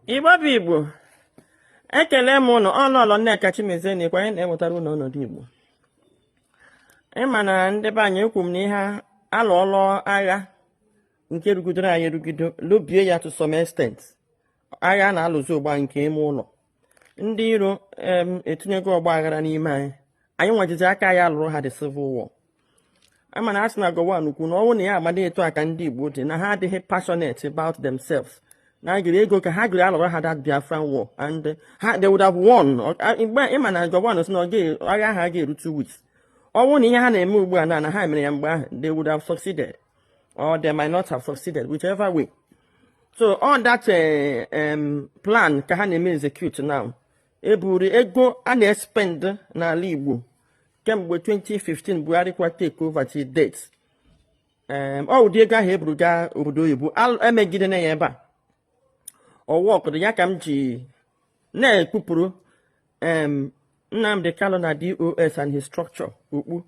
Igbo bụ Igbo, ekele m ụnụ. Ọlọlọ Nneka Chimezie na anyị na-ewetara ụnụ ọnọdụ Igbo. Ịma na ndị be anyị, ekwu m na ihe alụọlọ agha nke rugidere anyị erugido lobie ya to some extent. Agha a na-alụzi ụgba nke ime ụlọ, ndị iro etinyego ọgba aghara n'ime anyị. Anyị nwajizi aka ya alụrụ ha the civil war. Ama na asị na Gowon kwu na ọnwụ na ya amado etu a ka ndị Igbo dị, na ha adịghị passionate about themselves, na gịrị ego ka ha gịrị alụrụ ha that Biafran war and ha they would have won. Mgbe ịma na Gowon sị na agha ahụ aga eru 2 weeks, ọnwụ na ihe ha na-eme ugbu a na ha mere ya mgbe ahụ, they would have succeeded or they might not have succeeded, whichever way. So all that plan ka ha na-eme execute now. Eburu ego a na-espend n'ala Igbo kemgbe 2015 Buhari kwa take over till date, ọ ụdị ego ahụ eburu gaa obodo oyibo emegide na ya ebe a ọwa ọkụrụ ya ka m ji na-ekpupụrụ Nnamdi Kanu na DOS and his structure okpu.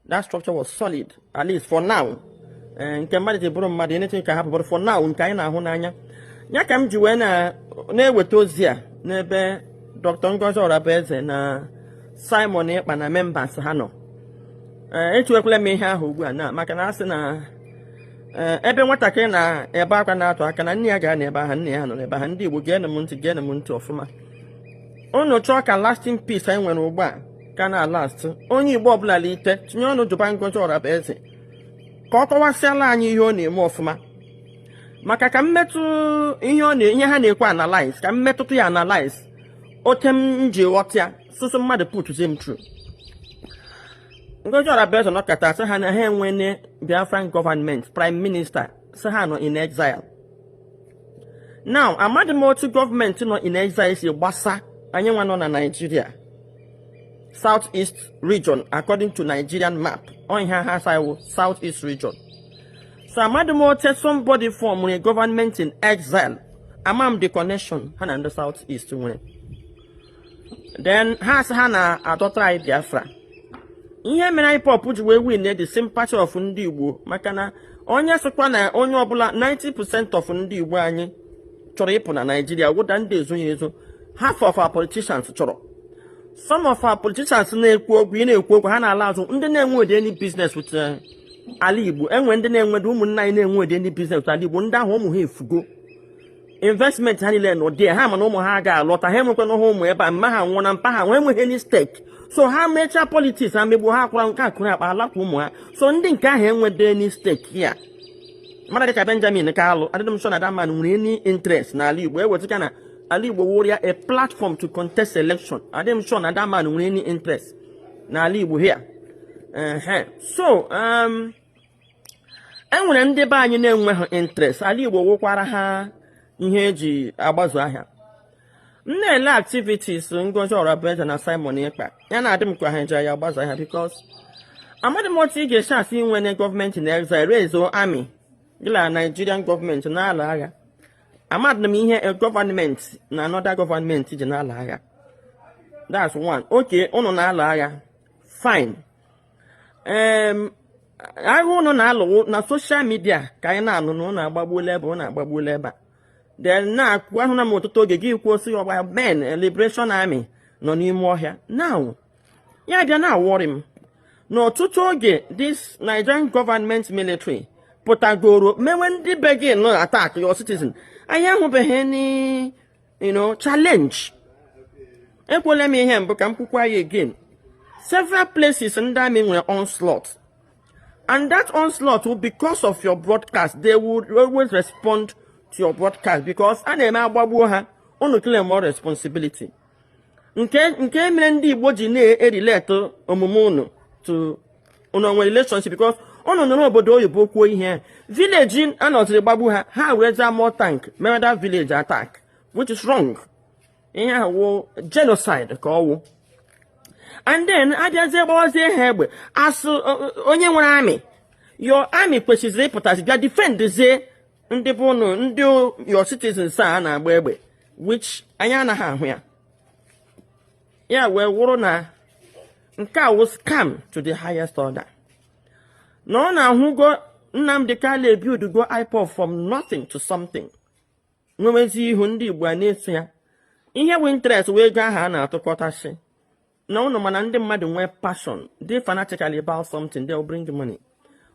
That structure was solid, at least for now. Nke mmadụ ji bụrụ mmadụ anything ka hapụ, but for now, nke anyị na-ahụ n'anya ya ka m ji wee na-eweta ozi a n'ebe Dr. Ngozi Orabueze na Simon Ekpa na members ha nọ. Ee, echewekwala m ihe ahụ ugbu a na maka na asị na ebe nwatakịrị na-ebe akwa na-atụ aka na nne ya gara n'ebe ahụ nne ya nọ n'ebe ahụ. Ndị Igbo, geenụ m ntị, geenụ m ntị ọfụma. Unu chọọ ka lasting peace anyị nwere ugbu a ka na last, onye Igbo ọbụla lite tinye ọnụ jụba Ngozi Orabueze ka ọ kọwasịala anyị ihe ọ na-eme ọfụma, maka ka mmetụ ihe ọ na ihe ha na-ekwe analyze, ka mmetụta ya analyze ote m ji ghọta ya sụsụ mmadụ putzie m true. Ngozi Orabueze nọkọta sị ha na ha enwene Biafran government prime minister, sị ha nọ in exile. Now, amadị m otu gọọmenti nọ in exile si gbasa anyị nwa nọ na Nigeria, South East region. According to Nigerian map, ọ ihe ha saịwụ South East region. So amadị m otu somebody form a government in exile. Ama m the connection ha na ndị South East nwere. Then ha sị ha na-adọtara anyị Biafra. Ihe mere IPOB ji wee win the sympathy of ndị Igbo, maka na onye sịkwa na onye ọbụla, 90% of ndị Igbo anyị chọrọ ịpụ na Nigeria, wụda ndị ezoghị ezo. Half of our politicians chọrọ. Some of our politicians na-ekwu okwu, ị na-ekwu okwu, ha na-ala azụ. Ndị na-enwe any business with ala Igbo, enwe ndị na-enwedo ụmụnne anyị na-enwe any business with ala Igbo. Ndị ahụ, ụmụ ha efugo, investment ha niile nọ dị ha, mana ụmụ ha ga-alọta, ha enwekwana ha ụmụ ebe a, mma ha nwụọ na mpa ha nwee enweghị any stake. So ha mechaa politics, ha megbuo ha, akwara nke akụrụ akpa alakwa ụmụ ha. So ndị nke ahụ enwedo any stake ya mmadụ dịka Benjamin Kalu, adịghị m sure na that man nwere any interest n'ala Igbo. Ewetụka na ala Igbo wụrụ ya a platform to contest election, adịghị m sure na that man nwere any interest n'ala Igbo here. Ehe, so e nwere ndị be anyị na-enweghị interest, ala Igbo wụkwara ha ihe eji agbazu ahịa. M na-ele activities Ngozi Orabueze na Simon Ekpa, ya na-adị m ka ha eji ya agbazu ahịa, because amadị m otu ị ga-esi asị inwene gọọmenti na exile, raise army gịla Nigerian gọọmenti na-alụ agha. Amadị m ihe gọọmenti na another gọọmenti ji na-alụ agha. That's one. Okay, unu na-alụ agha, fine. Agha unu na-alụ na social media ka anyị na-anụ na unu agbagbuola ebe, unu agbagbuola ebe a. Then na-akwụ ahụ na m ọtụtụ oge gị kwuo sị ọgba men Liberation Army nọ n'ime ọhịa. Now ya bịa na-awọrị m n'ọtụtụ oge, this Nigerian government military pụtagoro mewe ndị be gị nọ attack your citizen, anyị ahụbeghị any challenge. Ekwela m ihe mbụ ka m kwukwa ya again: several places ndị army nwere onslaught, and that onslaught will because of your broadcast. They would always respond to your broadcast because a na-eme agbagbuo ha, unu claim more responsibility. Nke mere ndị Igbo ji na-erelate omume unu to unu nwere relationship, because unu nọrọ obodo oyibo kwuo ihe, village anọziri gbagbu ha, ha were more tank mere that village attack, which is wrong. Ihe ahụ wụ genocide ka ọ wụ. And then abịazie gbawazie ha egbe asụ onye nwere army. Your army kwesịrị ịpụtazi bịa defendzie ndị bụ unu, ndị your citizens a na-agba egbe, which anyị anaghị ahụ ya. Ya wee wụrụ na nke a wụ scam to the highest order, na ọ na-ahụgo Nnamdi Kanu ebuildugo IPOB from nothing to something. Nwewezi ihu ndị Igbo a na-eso ya. Ihe bụ interest wee ego ahụ a na-atụkọtasị na ụnụ, mana ndị mmadụ nwee passion, dị fanatical about something, they will bring money.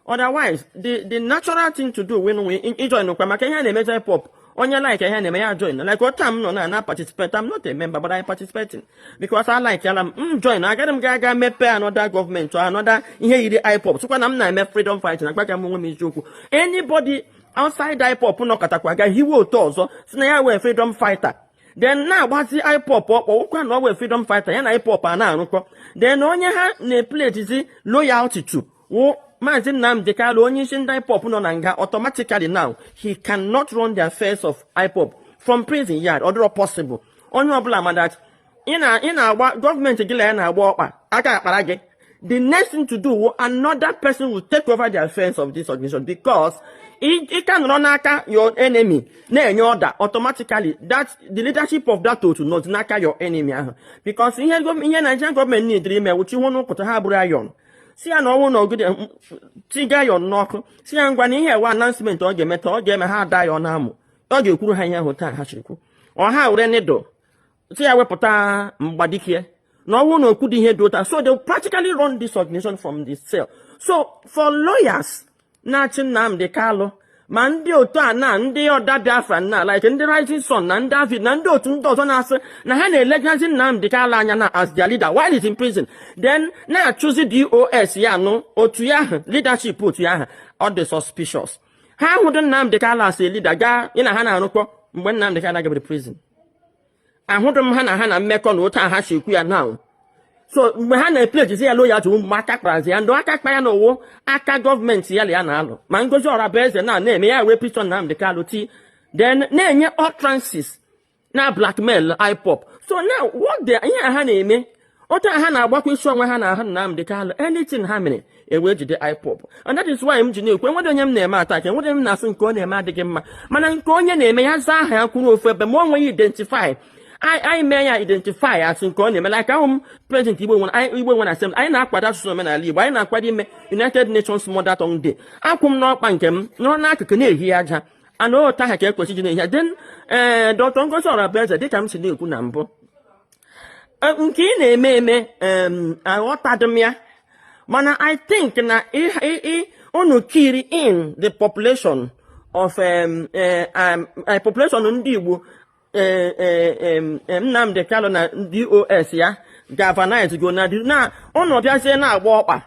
Otherwise, the natural thing to do when we ijoin kwa maka ihe a na-emeja IPOB, onye like ihe a na-eme ya join. Like otu m nọ na participate, I'm not a member, but I participating because I like yala m join. Agaghị m ga mepee another government or another ihe yiri IPOB, sịkwa na m na-eme freedom fighting. Agbaga m onwe m eziokwu. Anybody outside IPOB nọkọtakwa ga hiwe otu ọzọ si na ya wee freedom fighter, then na-agbazi IPOB ọkpọ ụkwa na ọ wee freedom fighter, ya na IPOB a na-arụkọ, then onye ha na-epledgezi loyalty to wụ Maazị Nnamdi Kanu, onye isi ndị IPOB nọ na nga. Automatically now, he cannot run the affairs of IPOB from prison yard. Ọ dịrọ possible. Onye ọbụla ma that ị na-agba gọọmenti gị na ya na-agba ọkpa aka akpara gị. The next thing to do wo another person will take over the affairs of this organization, because ị ka nọrọ n'aka your enemy na-enye order. Automatically, that the leadership of that otu nọ n'aka your enemy ahụ, because ihe Nigerian gọọmenti need ime wụchi ihu n'ụpụta ha bụrụ iron, si ya na ọnwụ na ogide tiga ya n'ọkụ, si ya ngwa na ihe ewe announcement ọ ga-eme taa, ọ ga-eme ha ada ya ọ na-amụ, ọ ga-ekwuru ha ihe ahụ taa ha chiri kwu. Ọha were needle si ya wepụta mgbadikie na ọnwụ na okwu dị ihe dị ụta. So they will practically run this organization from the cell. So for lawyers na-achị Nnamdi Kanu, ma ndị otu a na ndị ọda Biafra na like ndị Rising Sun na ndị David na ndị otu ndị ọzọ na-asị na ha na-elegazi Nnamdi Kanu anya na as their leader while he's in prison, then na-achụzi DOS ya nụ otu ya ahụ, leadership otu ya ahụ, ọ dị suspicious. Ha ahụdụ Nnamdi Kanu as a leader gaa ị na ha na-arụkọ mgbe Nnamdi Kanu gabere prison. Ahụdụ m ha na ha na mmekọ na otu a ha si ekwu ya now. So mgbe ha na-epledgezi ya loyalty, mgbe aka kparazi ya, ndụ aka kpa ya na owo aka gọọmenti ya na ya na-alụ ma Ngozi Orabueze na na-eme ya wee picture Nnamdi Kanu ti, then na-enye utterances na blackmail IPOB. So now what the ihe a ha na-eme, otu a ha na-agbakwa isi onwe ha na ahụ Nnamdi Kanu, anything ha mere ewee jide IPOB. And that is why m ji na-ekwu, enwere onye m na-eme attack, enwere m na-asụ nke ọ na-eme adịghị mma, mana nke onye na-eme ya zaa aha ya kwuru ofu ebe ma o nweghị identify anyị mee ya identify asụ nke ọ na-eme. Like ahụ m president Igbo nwe Igbo nwe na assembly, anyị na-akwado asụsụ omenala Igbo, anyị na-akwado ime United Nations Mother Tongue Day. Akwụ m n'ọkpa nke m nọrọ n'akụkụ na-ehi aja ana otu aha ka ekwesị ji na-ehi. Then ee, Dr. Ngozi Orabueze, dịka m si na-ekwu na mbụ, nke ị na-eme eme, aghọtadị m ya, mana I think na unu kiri in the population of population ndị Igbo, Nnamdi Kanu na DOS ya galvanize go na unu bịazie na-agba ọkpa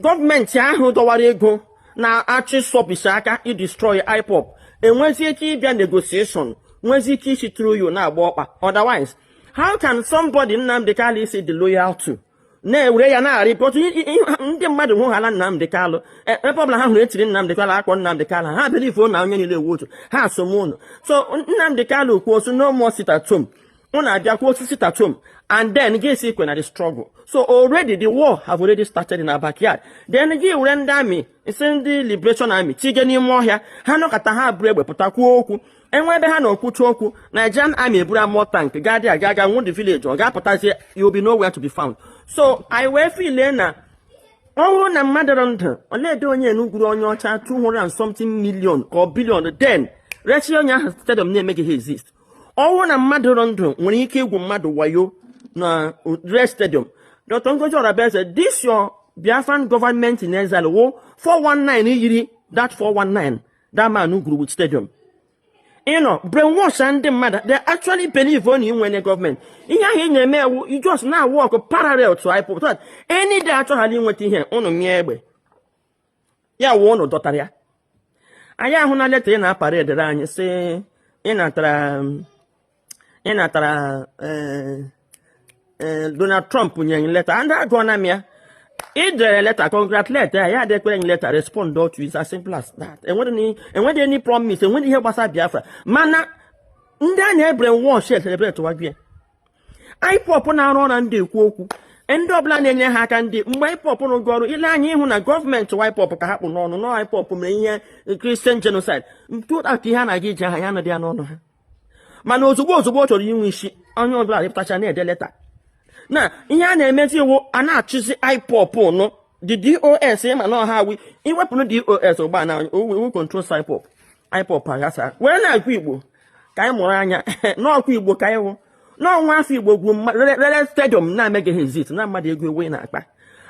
gọọmenti ahụ dọwara ego na-achị sọbisi aka idestroy IPOB, enwezi ike ịbịa negotiation, nwezi ike isi through you na-agba ọkpa. Otherwise, how can somebody Nnamdi Kanu isi dị loyal to na-ewere ya na-arị pọtụ ndị mmadụ hụhala Nnamdi Kanu ebe ọbụla ha hụrụ etiri Nnamdi Kanu, akpọ Nnamdi Kanu, ha believe na onye niile ewu otu ha asom unu. So Nnamdi Kanu kwuo osu no more sit at home, unu abịa kwuo osu sit at home, and then gị esi ikwe na the struggle. So already the war have already started in our backyard. Then gị were ndị army, isi ndị Liberation Army tige n'ime ọhịa, ha nọkọta ha buru egbe pụta kwuo okwu, enwe ebe ha na-okwuchi okwu, Nigerian Army eburu amọ tank gaa dị aga aga nwụ the village, ọ ga-apụtazie, you will be nowhere to be found. So anyị wee filie na ọ bụrụ na mmadụ rọ ndụ oledo onye enugwuru onye ọcha 200 and something million ka ọ billion, then rechi onye ahụ stadium na-emeghị exist. Ọ bụrụ na mmadụ rọ ndụ nwere ike igwu mmadụ wayo na red stadium. Dr. Ngozi Orabueze, this your Biafran government in exile wo 419 yiri that 419 that man gwuru with stadium. Brainwash ndị mmadụ, they actually believe on inwene gọọmenti. Ihe ahụ ị na-eme ewu, you just na work parallel to IPOB so that any day achọghara inweta ihe ụnụ mịa egbe ya wụ ụnụ dọtara ya. Anyị ahụ na leta ị na-aparedere anyị sị ị natara Donald Trump nyere leta ndị agụọna m ya. Ị dere leta congratulate ya, ya dekwere gị leta, respond to is as simple as that. Enweghị any promise, enweghị ihe gbasara Biafra, mana ndị a na-ebrainwash celebrate wagụ ya. IPOB na-arụ ọrụ, ndị ekwu okwu, ndị ọbụla na-enye ha aka, ndị mgbe IPOB rụgo ọrụ ile anya ịhụ na gọọmenti IPOB ka ha kpụ n'ọnụ na IPOB mere ihe Christian genocide ntụaka ihe a na-aga iji aha ya anọdị ya n'ọnụ ha. Mana ozugbo ozugbo ọ chọrọ inwe isi, onye ọbụla rịpụtacha na-ede leta na ihe a na-emezi iwu a na-achụzi IPOB nụ the DOS ma na ọha awi iwepụrụ DOS ụgbọ na iwu control IPOB, IPOB aghasa wee na-agwa Igbo. Ka anyị mụrụ anya n'ọkwa Igbo, ka anyị wụ n'ọnwa afọ Igbo gwuru rere stadium na-emeghị exist na mmadụ ego ewe na-akpa.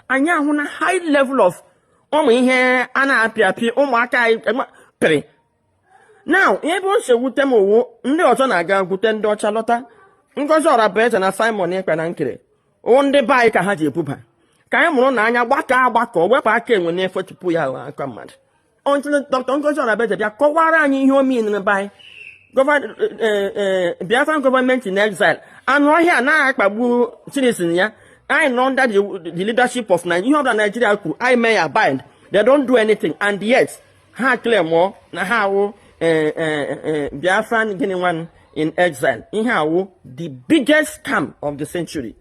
Anyị ahụ na high level of ụmụ ihe a na-apị apị ụmụaka anyị pịrị. Now, ebe o si ewute m owu, ndị ọzọ na-aga gwute ndị ọcha lọta. Ngozi Orabueze na Simon Ekpa na nkiri wụ ndị be anyị ka ha ji ebuba. Ka anyị mụrụ na anya, gbakọ agbakọ, wepụ aka enwe n'efe tupu ya aghọọ aka mmadụ. Until Dr. Ngozi Orabueze bịa kọwara anyị ihe o mean be anyị Biafran Government in Exile, anụ ọhịa anaghị akpagbu citizen ya. Anyị nọ under the leadership of Nigeria. Ihe ọbụla Nigeria kwuru, anyị mee ya bind. They don't do anything, and yet ha claim ọ na ha awụ Biafran gịnị nwan in exile. Ihe awụ the biggest scam of the century.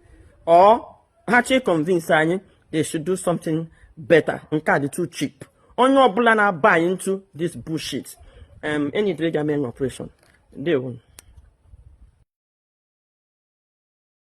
Or ha chi convince anyị, they should do something better. Nke a dị too cheap. Onye ọbụla na-aba anyị into this bullshit, enyi dịrị ga mee operation. Ndewo.